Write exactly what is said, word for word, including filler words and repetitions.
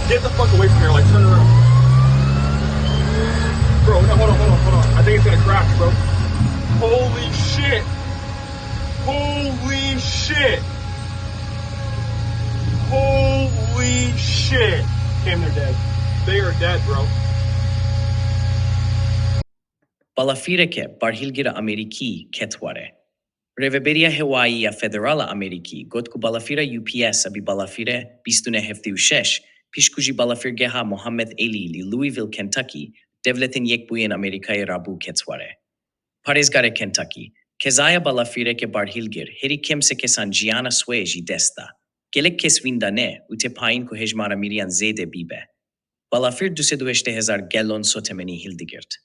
Get the fuck away from here, like, turn around. Bro, no, hold on, hold on, hold on. I think it's gonna crash, bro. Holy shit. Holy shit. Holy shit. Damn, they're dead. They are dead, bro. Balafîreke barhilgir a Amerîkî ket ware. Rêveberiya Hewayî ya Federal a Amerîkî got ku balafîra U P S a bi balafîrê bîst û neh heftê û şeş pişt ku ji balafîrgeha Mohammed Elî li Louisville, Kentucky, Dewletên Yekbûyên Amerîkayê rabû ket ware. Parêzgarê Kentucky, kezaya balafîreke barhilgir herî kêm sê kesan jiyana swê ji dest da. Gelek kes wînda ne û tê payîn ku hejmara miriyan zêde bîbe. Balafîr du sed û heştê hezar galon sotemenî hildigirt.